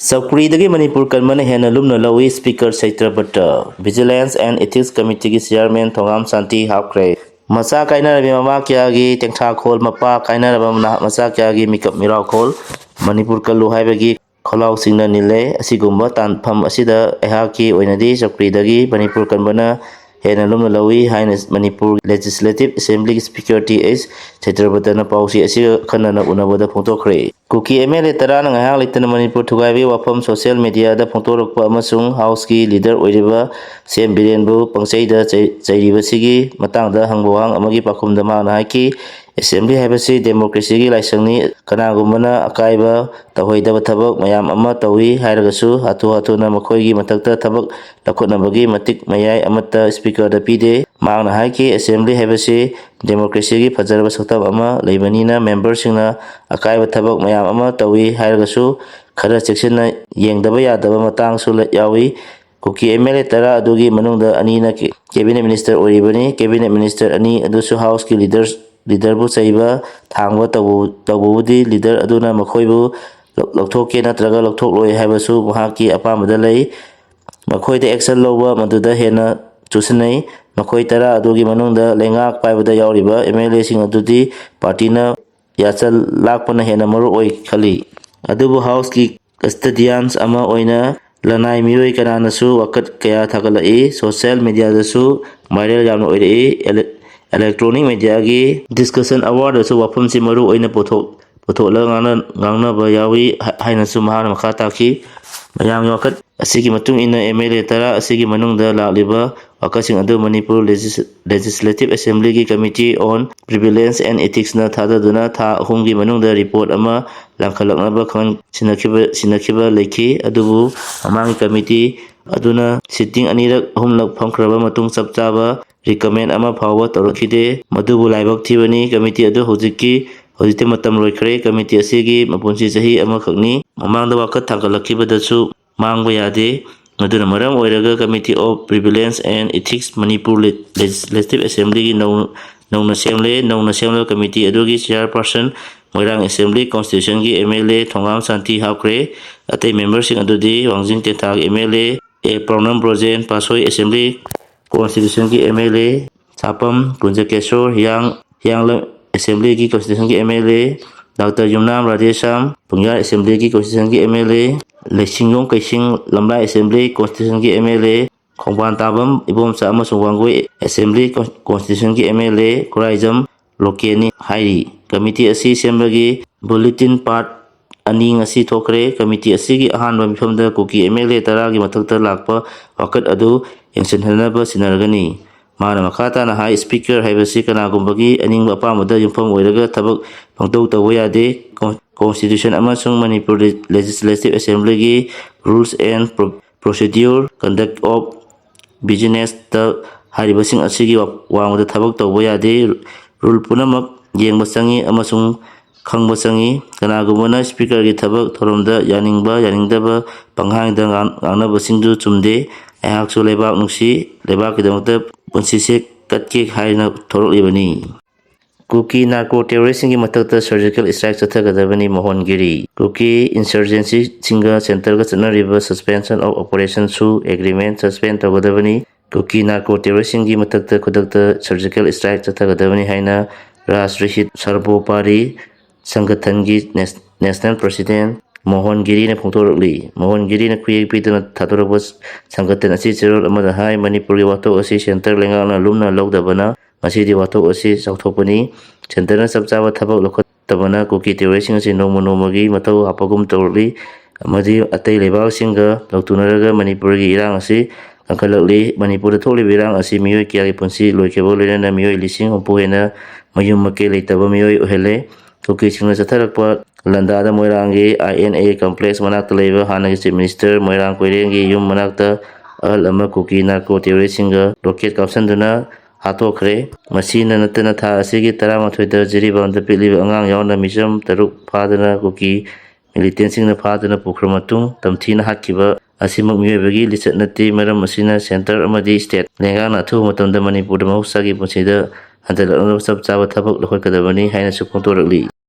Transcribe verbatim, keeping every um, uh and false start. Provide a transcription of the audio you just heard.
ꯆꯧꯀ꯭ꯔꯤꯗꯒꯤ ꯃꯅꯤꯄꯨꯔ ꯀꯟꯕꯅ ꯍꯦꯟꯅ ꯂꯨꯝꯅ ꯂꯧꯏ, Speaker ꯁꯩꯇ꯭ꯔꯕꯇ꯫ Vigilance and Ethics Committeeꯒꯤ Chairman ꯊꯣꯉꯥꯝ ꯁꯥꯟꯇꯤ ꯍꯥꯞꯈ꯭ꯔꯦ꯫ ꯃꯆꯥ ꯀꯥꯏꯅꯔꯕꯤ ꯃꯃꯥ ꯀꯌꯥꯒꯤ ꯇꯦꯡꯊꯥꯈꯣꯜ, ꯃꯄꯥ ꯀꯥꯏꯅꯔꯕ ꯃꯅꯥ-, ꯃꯆꯥ ꯀꯌꯥꯒꯤ ꯃꯤꯀꯞ ꯃꯤꯔꯥꯎꯈꯣꯜ, ꯃꯅꯤꯄꯨꯔ ꯀꯜꯂꯨ ꯍꯥꯏꯕꯒꯤ ꯈꯣꯜꯂꯥꯎꯁꯤꯡꯅ ꯅꯤꯜꯂꯦ꯫ ꯑꯁꯤꯒꯨꯝꯕ ꯇꯥꯟꯐꯝ ꯑꯁꯤꯗ ꯑꯩꯍꯥꯛꯀꯤ ꯑꯣꯏꯅꯗꯤ ꯆꯧꯀ꯭ꯔꯤꯗꯒꯤ ꯃꯅꯤꯄꯨꯔ ꯀꯟꯕꯅ ꯍꯦꯟꯅ ꯂꯨꯝꯅ ꯂꯧꯏ ꯍꯥꯏꯅ ꯃꯅꯤꯄꯨꯔ Legislative Assemblyꯒꯤ Speaker ꯇꯤ ꯑꯩꯆ ꯁꯩꯇ꯭ꯔꯕꯇꯅ ꯄꯥꯎꯆꯦ ꯑꯁꯤꯒ ꯑꯈꯟꯅꯅ ꯎꯅꯕꯗ ꯐꯣꯡꯗꯣꯛꯈ꯭ꯔꯦ꯫ ꯀꯨꯀꯤ ꯑꯦꯝ ꯑꯦꯜ ꯑꯦ ꯇꯔꯥꯅ ꯉꯥꯏꯍꯥꯛ ꯂꯩꯇꯅ ꯃꯅꯤꯄꯨꯔ ꯊꯨꯒꯥꯏꯕꯒꯤ ꯋꯥꯐꯝ social mediaꯗ ꯐꯣꯡꯗꯣꯔꯛꯄ ꯑꯃꯁꯨꯡ Houseꯀꯤ leader ꯑꯣꯏꯔꯤꯕ ꯁꯤ ꯑꯦꯝ ꯕꯤꯔꯦꯟꯕꯨ ꯄꯪꯆꯩꯗ ꯆꯩ-, ꯆꯩꯔꯤꯕꯁꯤꯒꯤ ꯃꯇꯥꯡꯗ ꯍꯪꯕ ꯋꯥꯍꯪ ꯑꯃꯒꯤ ꯄꯥꯎꯈꯨꯝꯗ ꯃꯍꯥꯛꯅ ꯍꯥꯏꯈꯤ, Assembly ꯍꯥꯏꯕꯁꯤ democracyꯒꯤ ꯂꯥꯏꯁꯪꯅꯤ꯫ ꯀꯅꯥꯒꯨꯝꯕꯅ ꯑꯀꯥꯏꯕ ꯇꯧꯍꯩꯗꯕ ꯊꯕꯛ ꯃꯌꯥꯝ ꯑꯃ ꯇꯧꯏ ꯍꯥꯏꯔꯒꯁꯨ, ꯍꯥꯊꯨ ꯍꯥꯊꯨꯅ ꯃꯈꯣꯏꯒꯤ ꯃꯊꯛꯇ ꯊꯕꯛ ꯂꯧꯈꯠꯅꯕꯒꯤ ꯃꯇꯤꯛ ꯃꯌꯥꯏ ꯑꯃꯠꯇ Speakerꯗ ꯄꯤꯗꯦ꯫ ꯃꯍꯥꯛꯅ ꯍꯥꯏꯈꯤ, Assembly ꯍꯥꯏꯕꯁꯤ democracyꯒꯤ ꯐꯖꯔꯕ ꯁꯛꯇꯝ ꯑꯃ ꯂꯩꯕꯅꯤꯅ, memberꯁꯤꯡꯅ ꯑꯀꯥꯏꯕ ꯊꯕꯛ ꯃꯌꯥꯝ ꯑꯃ ꯇꯧꯏ ꯍꯥꯏꯔꯒꯁꯨ, ꯈꯔ ꯆꯦꯛꯁꯤꯟꯅ ꯌꯦꯡꯗꯕ ꯌꯥꯗꯕ ꯃꯇꯥꯡꯁꯨ ꯂꯩ-, ꯌꯥꯎꯏ꯫ ꯀꯨꯀꯤ ꯑꯦꯝ ꯑꯦꯜ ꯑꯦ ꯇꯔꯥ ꯑꯗꯨꯒꯤ ꯃꯅꯨꯡꯗ ꯑꯅꯤꯅ ꯀꯦ-, cabinet minister ꯑꯣꯏꯔꯤꯕꯅꯤ꯫ Cabinet minister ꯑꯅꯤ ꯑꯗꯨꯁꯨ Houseꯀꯤ leaders, leaderꯕꯨ ꯆꯩꯕ ꯊꯥꯡꯕ ꯇꯧꯕ-, ꯇꯧꯕꯕꯨꯗꯤ leader ꯑꯗꯨꯅ ꯃꯈꯣꯏꯕꯨ ꯂꯧ-, ꯂꯧꯊꯣꯛꯀꯦ ꯅꯠꯇ꯭ꯔꯒ ꯂꯧꯊꯣꯛꯂꯣꯏ ꯍꯥꯏꯕꯁꯨ ꯃꯍꯥꯛꯀꯤ ꯑꯄꯥꯝꯕꯗ ꯂꯩ꯫ ꯃꯈꯣꯏꯗ action ꯂꯧꯕ ꯃꯗꯨꯗ ꯍꯦꯟꯅ ꯆꯨꯁꯤꯟꯅꯩ꯫ ꯃꯈꯣꯏ ꯇꯔꯥ ꯑꯗꯨꯒꯤ ꯃꯅꯨꯡꯗ ꯂꯩꯉꯥꯛ ꯄꯥꯏꯕꯗ ꯌꯥꯎꯔꯤꯕ ꯑꯦꯝ ꯑꯦꯜ ꯑꯦꯁꯤꯡ ꯑꯗꯨꯗꯤ partyꯅ ꯌꯥꯆꯜ ꯂꯥꯛꯄꯅ ꯍꯦꯟꯅ ꯃꯔꯨ ꯑꯣꯏ ꯈꯜꯂꯤ꯫ ꯑꯗꯨꯕꯨ Houseꯀꯤ custodians ꯑꯃ ꯑꯣꯏꯅ ꯂꯅꯥꯏ ꯃꯤꯑꯣꯏ ꯀꯅꯥꯅꯁꯨ ꯋꯥꯀꯠ ꯀꯌꯥ ꯊꯥꯒꯠꯂꯛꯏ꯫ Social mediaꯗꯁꯨ viral ꯌꯥꯝꯅ ꯑꯣꯏꯔꯛꯏ꯫ Ele-, electronic mediaꯒꯤ discussion hourꯗꯁꯨ ꯋꯥꯐꯝꯁꯤ ꯃꯔꯨ ꯑꯣꯏꯅ ꯄꯨꯊꯣꯛ-, ꯄꯨꯊꯣꯛꯂꯒ ꯉꯥꯡꯅ-, ꯉꯥꯡꯅꯕ ꯌꯥꯎꯏ ꯍꯥ-, ꯍꯥꯏꯅꯁꯨ ꯃꯍꯥꯛꯅ ꯃꯈꯥ ꯇꯥꯈꯤ꯫ ꯃꯌꯥꯝꯒꯤ ꯋꯥꯀꯠ ꯑꯁꯤꯒꯤ ꯃꯇꯨꯡ ꯏꯟꯅ ꯑꯦꯝ ꯑꯦꯜ ꯑꯦ ꯇꯔꯥ ꯑꯁꯤꯒꯤ ꯃꯅꯨꯡꯗ ꯂꯥꯛꯂꯤꯕ ꯋꯥꯀꯠꯁꯤꯡ ꯑꯗꯨ Manipur Legis-, Legislative Assemblyꯒꯤ Committee on Prevalence and Ethicsꯅ ꯊꯥꯗꯗꯨꯅ ꯊꯥ ꯑꯍꯨꯝꯒꯤ ꯃꯅꯨꯡꯗ report ꯑꯃ ꯂꯥꯡꯈꯠꯂꯛꯅꯕ ꯈꯪꯍꯟ-, ꯁꯤꯟꯅꯈꯤꯕ, ꯁꯤꯟꯅꯈꯤꯕ ꯂꯩꯈꯤ꯫ ꯑꯗꯨꯕꯨ ꯃꯃꯥꯡꯒꯤ committee ꯑꯗꯨꯅ sitting ꯑꯅꯤꯔꯛ ꯑꯍꯨꯝꯂꯛ ꯐꯝꯈ꯭ꯔꯕ ꯃꯇꯨꯡ ꯆꯞ ꯆꯥꯕ recommend ꯑꯃ ꯐꯥꯎꯕ ꯇꯧꯔꯛꯈꯤꯗꯦ꯫ ꯃꯗꯨꯕꯨ ꯂꯥꯏꯕꯛ ꯊꯤꯕꯅꯤ꯫ Committee ꯑꯗꯨ ꯍꯧꯖꯤꯛꯀꯤ, ꯍꯧꯖꯤꯛꯇꯤ ꯃꯇꯝ ꯂꯣꯏꯈ꯭ꯔꯦ꯫ Committee ꯑꯁꯤꯒꯤ ꯃꯄꯨꯟꯁꯤ ꯆꯍꯤ ꯑꯃꯈꯛꯅꯤ꯫ ꯃꯃꯥꯡꯗ ꯋꯥꯀꯠ ꯊꯥꯡꯒꯠꯂꯛꯈꯤꯕꯗꯁꯨ ꯃꯥꯡꯕ ꯌꯥꯗꯦ꯫ ꯃꯗꯨꯅ ꯃꯔꯝ ꯑꯣꯏꯔꯒ Committee of Prevalence and Ethics Manipur Le-, Legislative Assemblyꯒꯤ ꯅꯧ-, ꯅꯧꯅ ꯁꯦꯝꯂꯦ꯫ ꯅꯧꯅ ꯁꯦꯝꯂꯕ committee ꯑꯗꯨꯒꯤ chairperson ꯃꯣꯏꯔꯥꯡ Assembly Constituencyꯒꯤ M L A ꯊꯣꯉꯥꯝ ꯁꯥꯟꯇꯤ ꯍꯥꯞꯈ꯭ꯔꯦ꯫ ꯑꯇꯩ memberꯁꯤꯡ ꯑꯗꯨꯗꯤ ꯋꯥꯡꯖꯤꯡ ꯇꯦꯟꯊꯥꯒꯤ M L A A ꯄ꯭ꯔꯣꯅꯝ Brojen, Patsoi Assembly Constituencyꯒꯤ M L A Sapam Kunjakeswor, Hiyang, Hiyanglam Assemblyꯒꯤ Constituencyꯒꯤ M L A doctor Yumnam Radheshyam, Pungyar Assemblyꯒꯤ Constituencyꯒꯤ M L A Leishinglong Keishing, Lamlai Assembly Constituencyꯒꯤ M L A Khongbantabam Ibomcha ꯑꯃꯁꯨꯡ ꯋꯥꯡꯒꯣꯏ Assembly Constituencyꯒꯤ M L A ꯈꯨꯔꯥꯏꯖꯝ ꯂꯣꯀꯦꯟꯅꯤ ꯍꯥꯏꯔꯤ꯫ ꯀꯃꯤꯇꯤ ꯑꯁꯤ ꯁꯦꯝꯕꯒꯤ bulletin part ꯑꯅꯤ ꯉꯁꯤ ꯊꯣꯛꯈ꯭ꯔꯦ꯫ ꯀꯃꯤꯇꯤ ꯑꯁꯤꯒꯤ ꯑꯍꯥꯟꯕ ꯃꯤꯐꯝꯗ ꯀꯨꯀꯤ M L A ꯇꯔꯥꯒꯤ ꯃꯊꯛꯇ ꯂꯥꯛꯄ ꯋꯥꯀꯠ ꯑꯗꯨ ꯌꯦꯡꯁꯤꯟꯍꯟꯅꯕ ꯁꯤꯟꯅꯔꯒꯅꯤ꯫ ꯃꯥꯅ ꯃꯈꯥ ꯇꯥꯅ ꯍꯥꯏ, Speaker ꯍꯥꯏꯕꯁꯤ ꯀꯅꯥꯒꯨꯝꯕꯒꯤ ꯑꯅꯤꯡꯕ ꯑꯄꯥꯝꯕꯗ ꯌꯨꯝꯐꯝ ꯑꯣꯏꯔꯒ ꯊꯕꯛ ꯄꯥꯡꯊꯧ ꯇꯧꯕ ꯌꯥꯗꯦ꯫ Con-, Constitution ꯑꯃꯁꯨꯡ Manipur Legislative Assemblyꯒꯤ Rules and Pro-, Procedure, Conduct of Businessꯇ ꯍꯥꯏꯔꯤꯕꯁꯤꯡ ꯑꯁꯤꯒꯤ ꯋꯥ-, ꯋꯥꯡꯃꯗ ꯊꯕꯛ ꯇꯧꯕ ꯌꯥꯗꯦ꯫ Rule ꯄꯨꯝꯅꯃꯛ ꯌꯦꯡꯕ ꯆꯪꯏ ꯑꯃꯁꯨꯡ ꯈꯪꯕ ꯆꯪꯏ꯫ ꯀꯅꯥꯒꯨꯝꯕꯅ Speakerꯒꯤ ꯊꯕꯛ ꯊꯧꯔꯝꯗ ꯌꯥꯅꯤꯡꯕ ꯌꯥꯅꯤꯡꯗꯕ ꯄꯪꯍꯥꯏꯗ ꯉꯥꯡ-, ꯉꯥꯡꯅꯕꯁꯤꯡꯗꯨ ꯆꯨꯝꯗꯦ꯫ ꯑꯩꯍꯥꯛꯁꯨ ꯂꯩꯕꯥꯛ ꯅꯨꯡꯁꯤ, ꯂꯩꯕꯥꯛꯀꯤꯗꯃꯛꯇ ꯄꯨꯟꯁꯤꯁꯦ ꯀꯠꯀꯦ ꯍꯥꯏꯅ ꯊꯣꯔꯛꯂꯤꯕꯅꯤ꯫ ꯀꯨꯀꯤ narco terroristꯁꯤꯡꯒꯤ ꯃꯊꯛꯇ surgical strike ꯆꯠꯊꯒꯗꯕꯅꯤ, ꯃꯣꯍꯟꯒꯤꯔꯤ꯫ ꯀꯨꯀꯤ insurgentꯁꯤꯡꯒ centreꯒ ꯆꯠꯅꯔꯤꯕ suspension of operationꯁꯨ agreement suspend ꯇꯧꯒꯗꯕꯅꯤ꯫ ꯀꯨꯀꯤ narco terroristꯁꯤꯡꯒꯤ ꯃꯊꯛꯇ ꯈꯨꯗꯛꯇ surgical strike ꯆꯠꯊꯒꯗꯕꯅꯤ ꯍꯥꯏꯅ ꯔꯥꯖ ꯔꯤꯍꯤꯠ ꯁꯔꯕꯣꯄꯥꯔꯤ ꯁꯪꯒꯊꯟꯒꯤ ꯅꯦꯁ-, national president ꯃꯣꯍꯟꯒꯤꯔꯤꯅ ꯐꯣꯡꯗꯣꯔꯛꯂꯤ꯫ ꯃꯣꯍꯟꯒꯤꯔꯤꯅ ꯈꯨꯌꯦꯛ ꯄꯤꯗꯨꯅ ꯊꯥꯗꯣꯔꯛꯄ ꯁꯪꯒꯊꯟ ꯑꯁꯤ ꯆꯦꯔꯣꯜ ꯑꯃꯗ ꯍꯥꯏ, ꯃꯅꯤꯄꯨꯔꯒꯤ ꯋꯥꯊꯣꯛ ꯑꯁꯤ centre ꯂꯩꯉꯥꯛꯅ ꯂꯨꯝꯅ ꯂꯧꯗꯕꯅ ꯉꯁꯤꯗꯤ ꯋꯥꯊꯣꯛ ꯑꯁꯤ ꯆꯥꯎꯊꯣꯛꯄꯅꯤ꯫ Centreꯅ ꯆꯞ ꯆꯥꯕ ꯊꯕꯛ ꯂꯧꯈꯠꯇꯕꯅ ꯀꯨꯀꯤ terroristꯁꯤꯡ ꯑꯁꯤ ꯅꯣꯡꯃ ꯅꯣꯡꯃꯒꯤ ꯃꯊꯧ ꯍꯥꯞꯄꯒꯨꯝ ꯇꯧꯔꯛꯂꯤ ꯑꯃꯗꯤ ꯑꯇꯩ ꯂꯩꯕꯥꯛꯁꯤꯡꯒ ꯂꯧꯊꯣꯛꯅꯔꯒ ꯃꯅꯤꯄꯨꯔꯒꯤ ꯏꯔꯥꯡ ꯑꯁꯤ ꯀꯟꯈꯠꯂꯛꯂꯤ꯫ ꯃꯅꯤꯄꯨꯔꯗ ꯊꯣꯛꯂꯤꯕ ꯏꯔꯥꯡ ꯑꯁꯤ ꯃꯤꯑꯣꯏ ꯀꯌꯥꯒꯤ ꯄꯨꯟꯁꯤ ꯂꯣꯏꯈꯤꯕꯒ ꯂꯣꯏꯅꯅ ꯃꯤꯑꯣꯏ ꯂꯤꯁꯤꯡ ꯍꯨꯝꯐꯨ ꯍꯦꯟꯅ ꯃꯌꯨꯝ ꯃꯀꯩ ꯂꯩꯇꯕ ꯃꯤꯑꯣꯏ ꯑꯣꯏꯍꯜꯂꯦ꯫ ꯀꯨꯀꯤꯁꯤꯡꯅ ꯆꯠꯊꯔꯛꯄ ꯂꯟꯗꯥꯗ ꯃꯣꯏꯔꯥꯡꯒꯤ I N A complex ꯃꯅꯥꯛꯇ ꯂꯩꯕ ꯍꯥꯟꯅꯒꯤ Chief Minister ꯃꯣꯏꯔꯥꯡ ꯀꯣꯏꯔꯦꯡꯒꯤ ꯌꯨꯝ ꯃꯅꯥꯛꯇ ꯑꯍꯜ ꯑꯃ ꯀꯨꯀꯤ narco terroristꯁꯤꯡꯒ rocket ꯀꯥꯞꯁꯤꯟꯗꯨꯅ ꯍꯥꯠꯇꯣꯛꯈ꯭ꯔꯦ꯫ ꯃꯁꯤꯅ ꯅꯠꯇꯅ ꯊꯥ ꯑꯁꯤꯒꯤ ꯇꯔꯥꯃꯥꯊꯣꯏꯗ ꯖꯤꯔꯤꯕꯥꯝꯗ ꯄꯤꯛꯂꯤꯕ ꯑꯉꯥꯡ ꯌꯥꯎꯅ ꯃꯤꯆꯝ ꯇꯔꯨꯛ ꯐꯥꯗꯨꯅ ꯀꯨꯀꯤ militantꯁꯤꯡꯅ ꯐꯥꯗꯨꯅ ꯄꯨꯈ꯭ꯔ ꯃꯇꯨꯡ ꯇꯝꯊꯤꯅ ꯍꯥꯠꯈꯤꯕ ꯑꯁꯤꯃꯛ ꯃꯤꯑꯣꯏꯕꯒꯤ ꯂꯤꯆꯠ ꯅꯠꯇꯦ꯫ ꯃꯔꯝ ꯑꯁꯤꯅ centre ꯑꯃꯗꯤ state ꯂꯩꯉꯥꯛꯅ ꯑꯊꯨꯕ ꯃꯇꯝꯗ ꯃꯅꯤꯄꯨꯔꯗ ꯃꯍꯧꯁꯥꯒꯤ ꯄꯨꯟꯁꯤꯗ ꯍꯟꯖꯤꯜꯂꯛꯅꯕ ꯆꯞ ꯆꯥꯕ ꯊꯕꯛ ꯂꯧꯈꯠꯀꯗꯕꯅꯤ ꯍꯥꯏꯅꯁꯨ ꯐꯣꯡꯗꯣꯔꯛꯂꯤ꯫